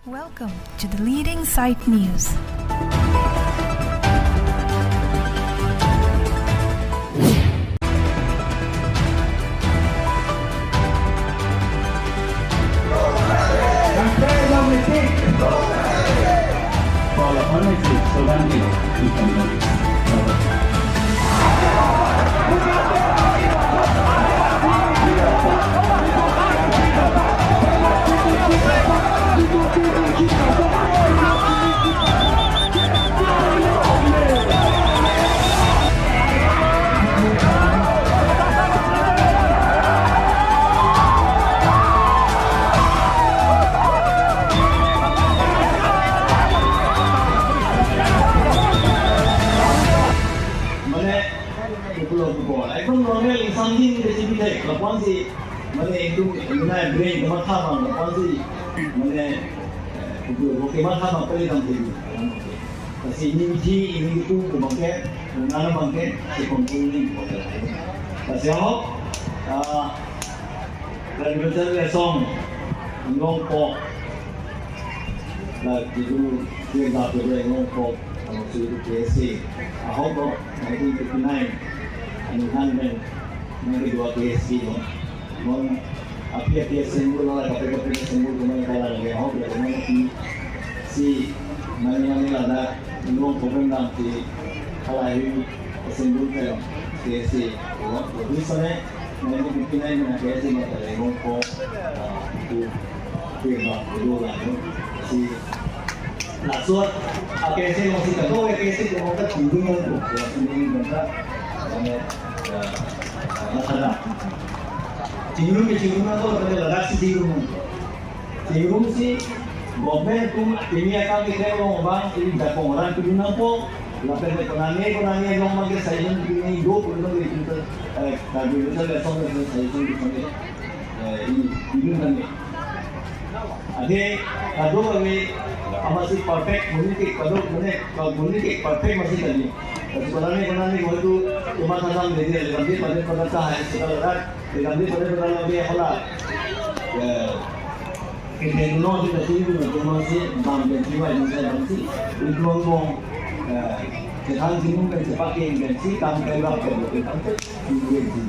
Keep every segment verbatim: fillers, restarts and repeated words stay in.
Welcome to the leading site news. Mane, kukulo kukulo. Ekdom normal insan din ke chibithek. Lapuan si, mane, ekdom, mane, brain, kamatha abang, lapuan si, mane, kukulo, kamatha abang, pali dam tinggi. Lasi ini uji, ini itu, abang ke, nana abang ke, si control ni, abang ke. Lasi ahok, ah, Rani Bachchan Asong, Anglong Pok, la, itu, dia dah tu dia Anglong Pok, kalau sudah K S A. Ahok ko, nineteen fifty-nine, anu han men, nineteen dua K S A, no? Mon, api api symbol la, kape kape symbol ko, mon kala lagi, ahok, ya, mon, si, mane mane ladak, Anglong Pok pen dam si, kala hi, symbol ko, K S A, no? Jadi sana, nineteen fifty-nine na K S A mata le Anglong Pok, ah, itu, itu na, itu na, no? Si, laso, ah, K S A along si kado, K S A along ta chingrum nangkok, ya, chingrum nangkok, ya, ya, ya, na sana. Chingrum ke chingrum nangkok, tapi ladak si chingrum nangkok. Chingrum si government atum kimi akam keklem along abang, ili jakong ran kimi nangpo, lapen ke konane, konane along abang ke suggestion kimi do, pun abang ke kita, eh, kami bisa lesson, lesson suggestion di sana, eh, ini, ini kan ni. Ade, kado kami, amatsi perfect, monit ke kado, monit, monit ke perfect amatsi kali. Tapi konane, konane, waktu cuma tanam jadi, lebih pada, pada tahan, sekolah, lebih pada, pada lebih apa lah. Eh, Kethengno si kachini pu nangtum si bang pen si vai pen sai bang si, iklong bong, eh, kethang si nung pen si paking pen si kam pen rap pen pen pen pen pen si.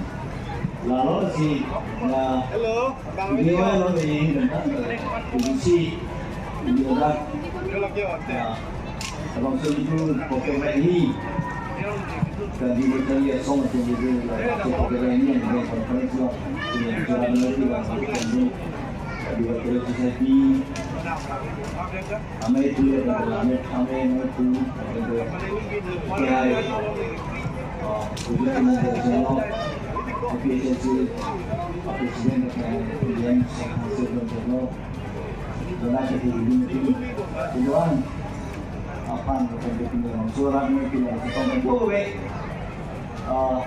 Lalo si, na, hello, bang ini video. Wa lo ini pen kan, eh, ini si, ini orang, ya. Abang selidu, kopi mai ini. Kami berkali asong atau video lah, so kopi mai ini yang dengan conference lo. Ini bicara nanti bang, di Bachelor Society. Amai itu ya, amai, amai, amai itu. Oke, hai. Oh, itu cuma dari channel. Oke, saya sih. Presiden, oke, kemudian saya hasil dan channel. Wala ke di di di doan. Aphan ko di di doan. Surat mo di doan. Ko ko we. Ah,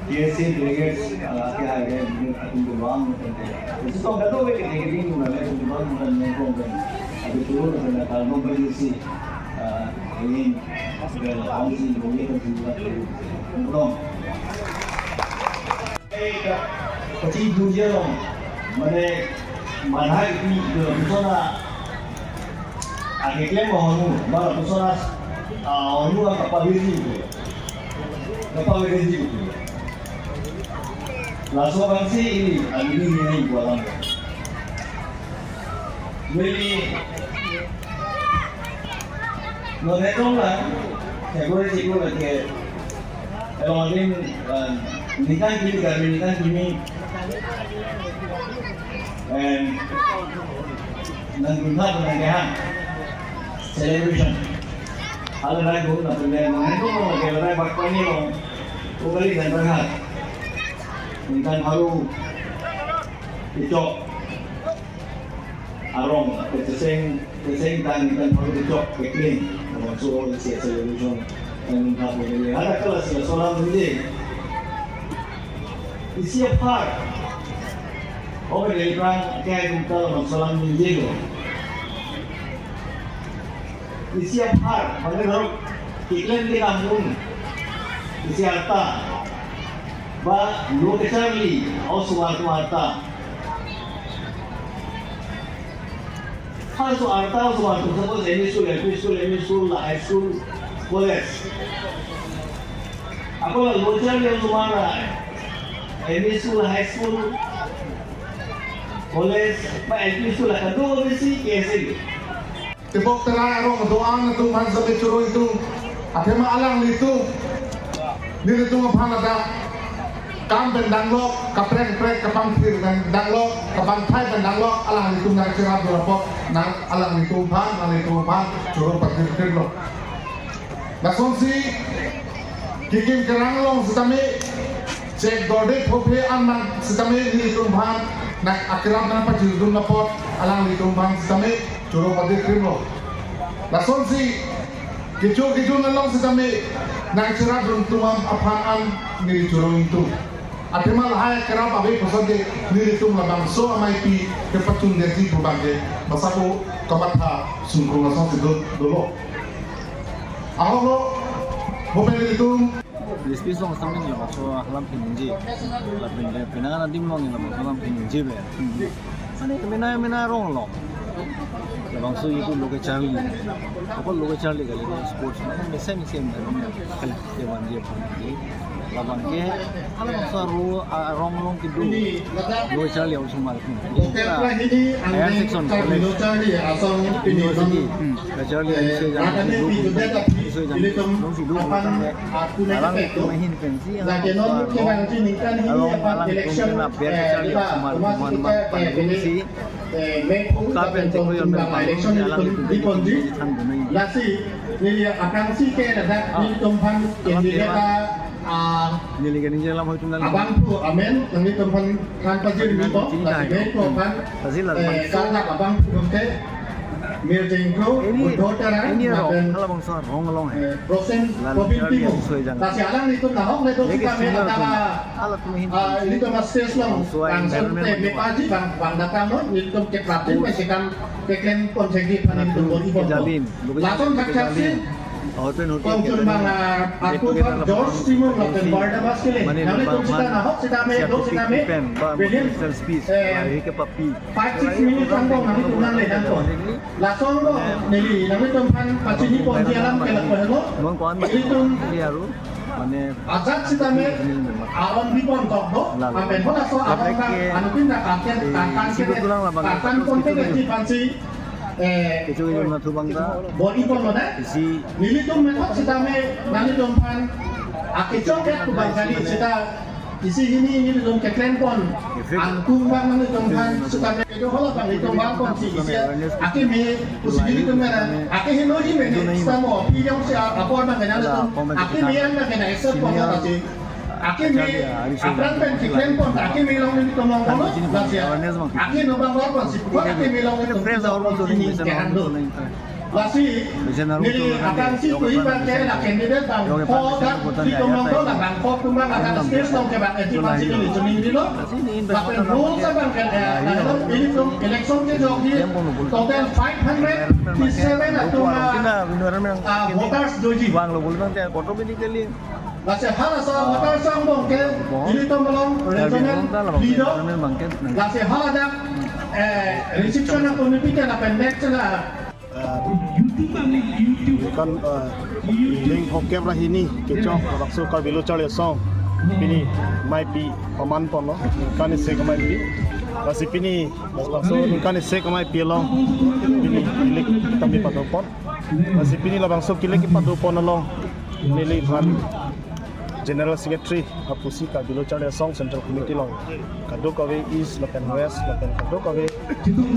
K S A delegates, ah, ke hai ke di di doan. Isi ko kado we ke di di doan, di doan, di doan. Abi turun ke na kalbom berisi. Ah, ini sudah lawan si, ini kan sudah turun. Belum. Pachingthurji along, mane, manhai pi, lapuson akeklem ahormu, ba lapuson a, ah, ahormu kapavirji, kapavirji. Laso abang si ini, ah, ini, ini, ini, buat apa? Neli, non hetong la, February chiklo lake, along adim, eh, ningkan kimi kami, ningkan kimi, em, nangdunthap nangkehang celebration. Hala rai gun na pele, non hetong la ke rai bak pani lo, ukali dan berhat. Ningkan baru, icok. Arong, kecheseng, cheseng tan, tan baru kechok, kekling. Laso isi celebration, tan baru kekling. Ada kelas ya, solam hindi. Isi apar. Oke, dari perang, kayak kita lawan solam hindi lo. Isi apar, bagi lo, kekling kita mun. Isi arta. Ba, lo kecharli, o suar tu arta. Halaso arta osomar atum, suppose M E school, L P school, M E school, high school, college. Ako la lo charli osomar M E school, high school, college, ba L P school, la kado besi K S A. Tebok terai arong do-an atum aphan sitame choro ingtung. Athema alanglitum, nelitum aphan ladak kam pen danglok, kaprek kaprek kapangthir pen danglok, kapangthai pen danglok, alanglitum nangcherapdun apot nang alanglitum aphan, nanglitum aphan choro pathirthirlo. Lasonsi kekim kerang along sitame, chek dorde phophe an mang sitame nelitum aphan nang akerap nangpachirdun apot alanglitum aphan sitame choro pathirthirlo. Lasonsi kecho kejun along sitame nangcherapdun atum aphan an neli choro ingtung. Athema lahai akerap ave pulote nelitum labangso ameipi kepachundetji pu abangke bangso ako kamatha sungkrung asonsi do, dolo. Ahoklo, bo pen nelitum. Display song sang ni labangso alam pin ningje. Lapen ke penang adim along labangso alam pin ningje be. Mane mena mena arong along. Labangso itu lo kecharli. Ako lo kecharli kali, sports. Mane mesen mesen kali. Ke vanji aphan ke. Labang ke, halabangso aro, arong along kedo lo kecharli osomar. Higher section college. University. Kecharli, isi jang, isi jang, isi jang, alangtum ahin pensi, alangtum alang alangtum kena ber kecharli osomar, osomar, osomar, pensi. Ka pen chiklo yon pen pangsi alangtum pensi than dunai. Lasi, neli aphrangsi ke ladak nelitum aphan candidate, ah, neli ke ningje alam hoitum nang abangphu amen, nanglitum aphan than pajirpo, chini lasi dai. Nelitum aphan, lasi la, eh, bangso kardak abangphu lote, Mir Jengkro, ini, Buddho Terang, ini arong, lapen, halabangso arong along he. Eh, Prosen, la, Probin la, Timung. Soi jang. Lasi alanglitum nahok le do. Lagi kita senior main tu. Ladak, halatum ahin ah, pensi. Ilitum a-stage along, soi langsung environment te along. Mepaji bang, bang datang lo, ilitum ke pratin, sports. Mesikam keklem pon segi aphan ilitum bor-iponpo. Kejalin, lason kejalin. Thakthak si, hotel, hotel, kongchun kejalin. Bang, ah, get together aku bang George Timung lapen Barnabas Killing. Mane nangtum bang sita man nahok sita me, siap do sita me, pen, bang, William, self speech, eh, lagi ke papi. Five, six minutes angbong nanglitum nangle nangpo. Lason angbong neli nanglitum aphan pachiniponji alam ke lapu helo. Non ko-an ilitum dia ru. Mane ajat sita me aron bipon kok do. Lalu. Apen halaso aron ke, anuttin ta karkan, eh, karkan isi ke, betulang labang karkan ke, pon ke isi ke, pensi, eh, kecho kecho na thubang ta. Bor-iponlo na. Isi. Nelitum methot sita me, nanglitum aphan akecho ke kubang kali sita. Isi hini nelitum keklempon. Angkung bang nelitum aphan sita me kedo hala bang nelitum bang pon si isi akeme pusi nelitum mena akehenoji mene sita mo piyong si apor bang kena nelitum akeme yang bang kena accept pon si akeme aphrang pen keklempon akeme along nelitum along kono lasi akeme bang pon si pon akeme along nelitum pon si kehan do. Lasi, neli aphrangsi pu-i bang ke la candidate bang pho dak nelitum along do la bang pho tum bang adak stage along ke bang anti party neli chuning dilo. Lapen rules abang ke, eh, nelitum election kejokji total five hundred fifty seven atum, ah, voters doji. Lasi halaso voters angbong ke nelitum along regional leader. Lasi haladak, eh, reception committee ke lapen next la Ningkan, eh, ning phongkep ra hini kechok labangso Karbi Lo Charli Asong pini maipi paman ponlo, ningkan isi ke maipi. Lasi pini labangso ningkan isi ke maipi along pini kilik tame pado pon. Lasi pini labangso kilik pado pon along neliphan General Secretary apusi Karbi Lo Charli Asong Central Committee along kadokave East lapen West lapen kadokave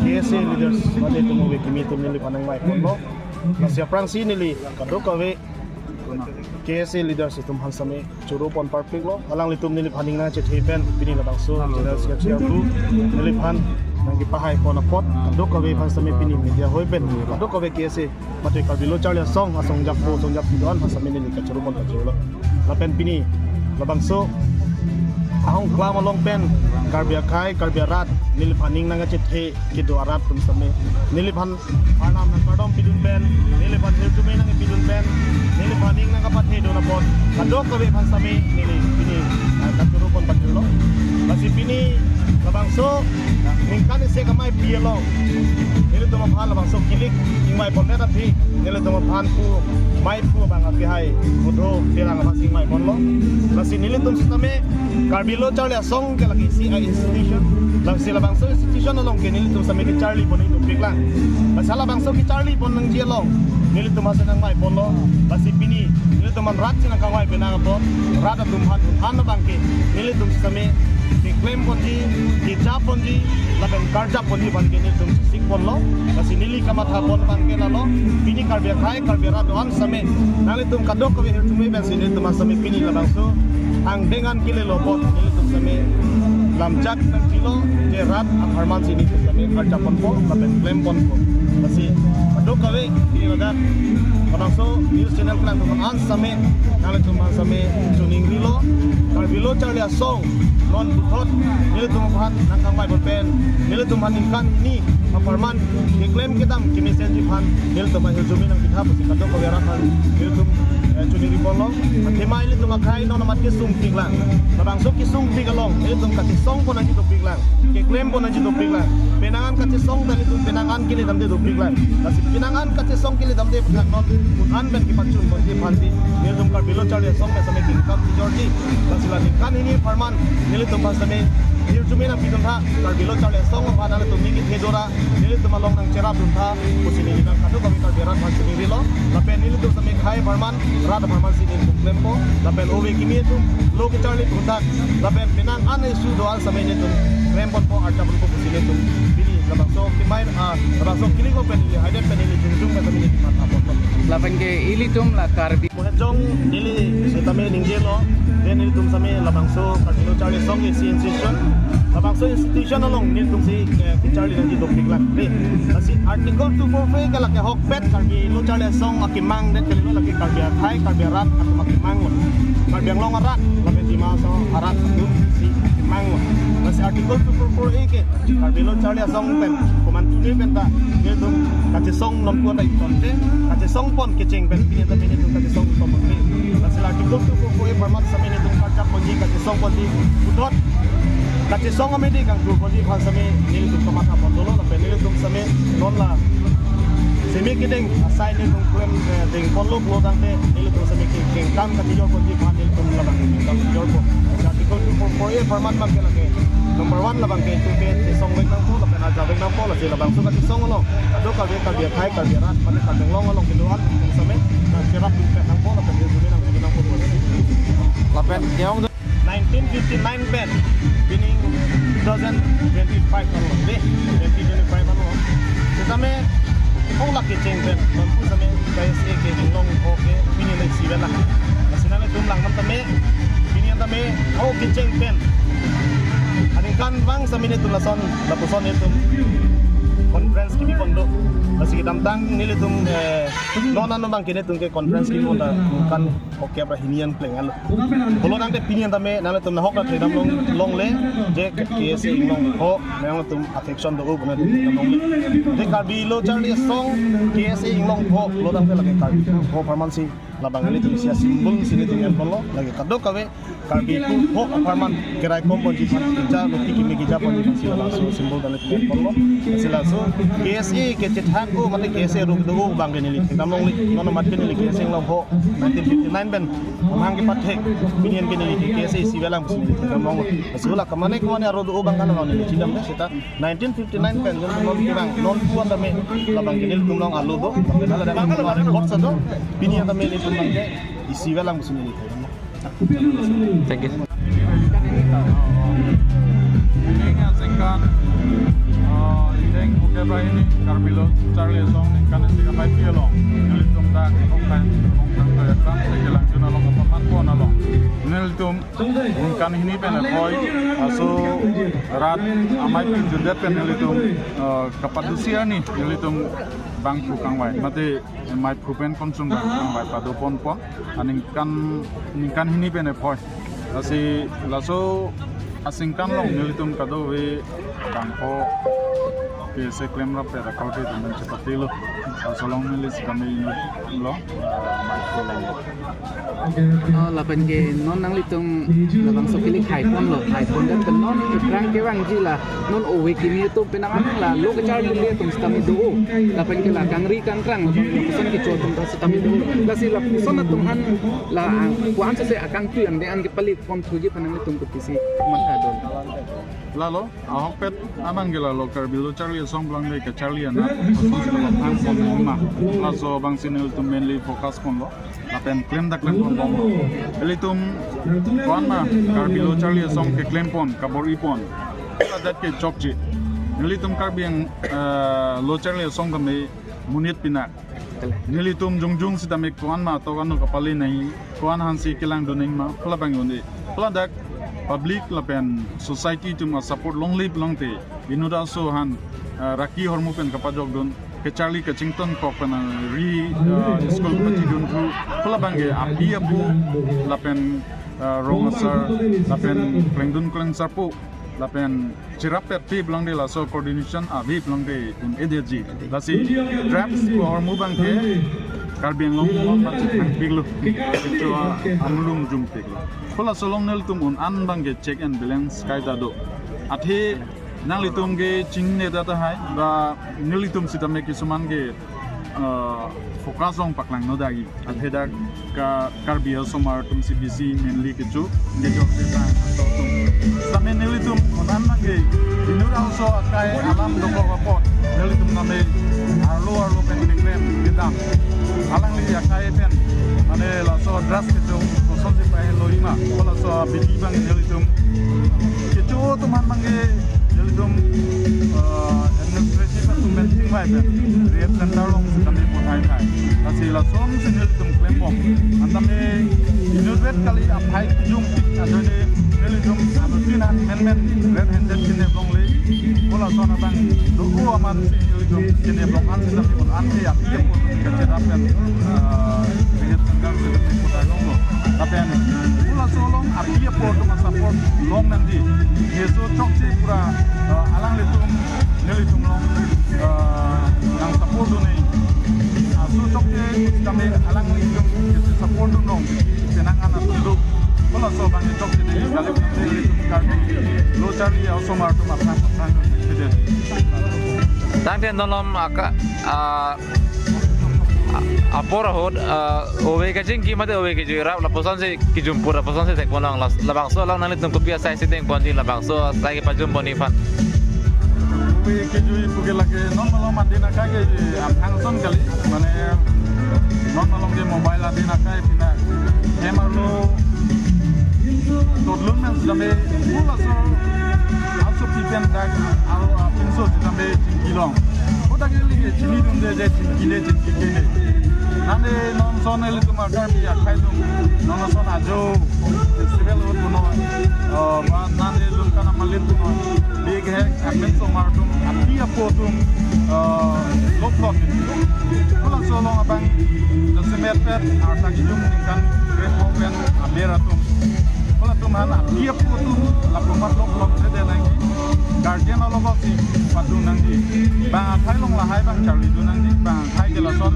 K S A leaders mate tum ove kimi atum neliphan nangmai ponlo. Lasi aphrangsi neli kadokave K S A leaders atum aphan sitame choro pon parpiklo. Alanglitum neliphan ning nangchethe pen pini labangso General Secretary apu neliphan nangkepahai pon apot kadokave aphan sitame pini media hoi pen kadokave K S A mate Karbi Lo Charli Asong asong jakpo asong jakpi do-an aphan sitame neli kachoro pon pajirlo. Lapen pini labangso ahong klam along pen Karbi akhei Karbi arat neliphan ning nangkachethe kedo arat atum sitame neliphan arnam nangkardom pidun pen neliphan hirjume nangpidun pen neliphan ning nangkapathe dun apot kadokave aphan sitame neli pini, ah, kachoro pon pajirlo. Lasi pini Labangso ningkan isi amaipi along nelitum aphan labangso kilik ingmai pondet aphi nelitum aphan pu maiphu abang akehai Budho Terang aphan si ingmai ponlo. Lasi nelitum sitame Karbi Lo Charli Asong ke lake isi a-institution. Lasi labangso institution along ke nelitum sitame kecharli pon dopiklang. Lasi labangso kecharli pon nangji along nelitum aphan si nangmai ponlo. Lasi pini nelitum aphan rat si nangkangvai penang apot, rat atum aphan un-an abang ke nelitum sitame keklem ponji, keja ponji, lapen karja ponji abang ke nelitum sik ponlo. Lasi neli kamatha pon abang ke lalo, pini Karbi akhei, Karbi arat do-an sitame nanglitum kadokave hirjume pensi nelitum sitame pini labangso angdeng an kelelo apot nelitum sitame lamjak nangpilo, je rat apharman si nelitum sitame karja ponpo lapen klem ponpo. Lasi kadokave pini ladak labangso news channel kelang atum an sitame nanglitum aphan sitame choningrilo, Karbi Lo Charli Asong non puthot nelitum aphan nangkangvai pon pen nelitum aphan ningkan hini apharman keklem kedam kemesenji aphan nelitum ahirjume nangpitha pusi kadokave arat aphan nelitum, eh, choningri ponlo. Athema ilitum akhei non amat kesung piklang. Labangso kesung pik along ilitum kachesong pon nangji dopiklang, keklem pon nangji dopiklang. Penang an kachesong ta ilitum penang an kele damde dopiklang. Lasi penang an kachesong kele damde pekak non un-an pen kepachun ponji aphan si nelitum Karbi Lo Charli Asong pen sitame kingkam si jorji. Lasi la ningkan hini apharman nelitum aphan sitame hirjume nangpidun tha, Karbi Lo Charli Asong aphan nelitum ningit hedora nelitum along nangcherap dun tha pusi neli nang kadokave Karbi arat aphan choningrilo. Lapen nelitum sitame khei apharman, rat apharman si nelitum klempo. Lapen ove kimi atum lo kecharli pon tha, lapen penang an issue do-an sitame nelitum klem ponpo, arja ponpo pusi nelitum pini labangso kemai, ah, labangso kilik lo pen neli haidet pen neli chungjung pen sitame neli matha ponpo. Lapen ke ilitum la Karbi Mohejong neli sitame ningjelo, je nelitum sitame labangso Karbi Lo Charli Asong isi institution, labangso institution along nelitum si, eh, kecharli nangji dopiklang. Dei, lasi Article two four four ke lake ahokpet Karbi Lo Charli Asong akemang det kalilo, lake Karbi akhei, Karbi arat atum akemang lo. Karbi Anglong arat lapen Dima Hasao arat atum si akemang lo. Lasi Article two four four A ke Karbi Lo Charli Asong pen komantu ni pen ta nelitum kachesong non pu ta ingtonte, kachesong pon kecheng pen pini ta nelitum kachesong pon pon. Lasi la Article two four four A apharman sitame nelitum karja ponji, kachesong ponji, puthot kachesong amidi kangthur ponji aphan sitame nelitum kamatha pon dolo, lapen nelitum sitame non la seme kedeng asai nelitum klem, eh, deng ponlo pulo tangte nelitum sitame ke kengkam kachijor ponji aphan nelitum labang kengkam kachijor pon. Article two four four A apharman abang ke lake number one labang ke itum ke chesong vek nangpo lapen arja vek nangpo, lasi labangso kachesong along kadokave Karbi akhei, Karbi arat, mane Karbi Anglong along kedo-an atum sitame nangcherap dun pet nangpo lapen hirjume nangpidun nangpo. Lapen ke-ong nineteen fifty-nine pen pining two thousand twenty-five anlo, dei, twenty twenty-five anlo. Sitame hong lake kecheng pen non pu sitame K S A ke Inglong Ho ke pini le isivet lang. Lasi nanglitum lang nam tame, pini an tame ho kecheng pen aningkan vang sitame nelitum lason, lapuson nelitum conference kebi pon do. Lasi kedamtang nelitum, eh, non ano abang ke nelitum ke conference kebi pon ta ningkan hokep ra hini an pleng anlo. Pulo tangte pini an tame nanglitum nahok ra thekdam long, longle, je K S A Inglong Ho, nangtum affection do-o bonat thekdam longle. Je Karbi Lo Charli Asong K S A Inglong Ho, lo tangte lake Karbi Ho apharman si labang nelitum isi a-symbol si nelitum en ponlo, lake kadokave Karbi Ho apharman keraikom ponji aphan, keja roti kimi keja ponji aphan si labangso symbol ta nelitum en ponlo. Si laso K S A kechethak o mate K S A ruk do-o abang ke neli thekdam longle, non amat ke neli K S A Inglong Ho nineteen fifty-nine pen amahang kepathek, pini an ke neli K S A isivet lang pusi neli thekdam longlo. Lasi la kemane kemane aro do-o abang ke la neli chidamde, seta nineteen fifty-nine pen jong non kirang non pu an tame labang ke nelitum along alo do, lapen hala dak nelitum record sa do, pini an tame nelitum abang ke isivet lang pusi neli thekdam. Thank you. Ini asingkan, eh, indeng oke ba ini Karbi Lo Charli Asong ningkan isi amaipi along nelitum dak kongkai kongkai kongkai klang sekelang jun along kapamat pon along nelitum ningkan hini pen aphoi aso rat amaipi jundet pen nelitum, eh, kapadusi arni nelitum bangphu kangvai mate maiphu pen konsum bang kangvai pado ponpo aningkan, ningkan hini pen aphoi. Lasi laso asingkan along nelitum kadokave bangphu Ese klemrap pen akorte atum pen chepatelo. Laso along neli sitame inut lo, ah, maiko lo. Oh, lapen ke non nanglitum labangso kili haiponlo, haipondet pen non aphrang kevangji la non ove kimi atum penang anang la lo kacharlile atum sitame do. Lapen ke la kangri kangkrang lapen lapuson kecho atum ta sitame do. Lasi lapuson atum aphan la ang kuan sese akangtui angdeng an kepali pon thuji aphan nanglitum kopisi mantha do? Lalo, ahokpet abang ke lalo Karbi Lo Charli Asong abang ke kacharli anat, kosonsi lapuson pon ma. Laso abangsi nelitum mainly focus ponlo. Lapen klem ta klem ponbom. Ilitum ko-an ma Karbi Lo Charli Asong keklem pon, kabor-i pon, ladak ke chokche. Nelitum Karbi Ang, eh, Lo Charli Asong tame monit pinak. Nelitum jongjong sitame ko-an ma atok ano kapali nangji, ko-an aphansi kelang dun nangji ma, pu labang un-e. Pu ladak public lapen society atum a-support longle pulote, inut aso aphan, eh, raki ahormu pen kapajok dun, kacharli kachington kok pen, eh, ri, eh, school pachidun thu, pu labang ke api apo, lapen, eh, rong asar, lapen klengdun klengsarpo, lapen cherap pet pi pulote laso coordination ave pulote un-edetji. Lasi drugs pu ahormu abang ke Karbi Anglong along pachethangpiklo. Kecho amulum jungpiklo. Pu laso along nelitum un-an abang ke check and balance kaita do. Athe nanglitum ke chinine ta tahai, ba nelitum sitame kisuman ke, eh, focus along paklang no dagi. Athe dak ka Karbi asomar atum C B C mainly kecho, kejok kejang atum. Sitame nelitum un-an abang ke inut aso akai alam dokok apot, nelitum tame arlo arlo pen keklem kedam. Alangli akai pen, mane laso drugs kecho kosonsi pahelo-i ma, pu laso abidi abang nelitum kecho atum aphan abang ke nelitum, eh, administrative atum pen chingvai pen rehab center along sitame pathai thai. Lasi lasonsi nelitum klembom. Antame inutvet kali aphai kejung pik ajoine nelitum anutin an menmen red handed kenep longle. Pu lason abang do-o amatsi nelitum kenep long an sitame un-an ke api apo atum kachedap pen, eh, rehab center sitame pathai longlo. Lapen pu laso along api apo atum a-support long nangji. Yeso chokche pura, eh, alanglitum nelitum along, eh, nang support dun nangji. Aso chokche tame alanglitum kesi support dun nangji. Penang an atum do. Pu laso abang chokche neli kali nelitum Karbi Lo Charli Asomar atum aphan aphan kedet. Tangte non malom aka, ah, a-, apor ahut, ah, ove kachingki mate ove kejui rap lapusonsi kijum pura lapusonsi thek ponlong, las-, labangso along nanglitum kopi asai si deng ponji, labangso asai kepajum ponji aphan? Ove kejui pu ke lake non malom adin akai ke aphrang ason kali, mane non malom ke mobile adin akai pina hem arlo totlun men sitame pu laso aso pi pen dak aro apinso sitame chingki long. Pu dak ili ke chinidunde je chingkide chingkikede. Nane non ason ilitum akai akhai atum, non ason ajo festival ahut punon, eh, ba nane lun kana malin punon. Big hek amen somar atum, api apo atum, eh, lok lok. Pu laso along abang jasemet pet arta kijum ningkan kre-pho pen aber atum. Pu latum aphan api apo atum lapu amat lok lok sede nangji. Guardian along si padun nangji. Bang akhai along lahai bang charlidun nangji. Bang akhai ke lason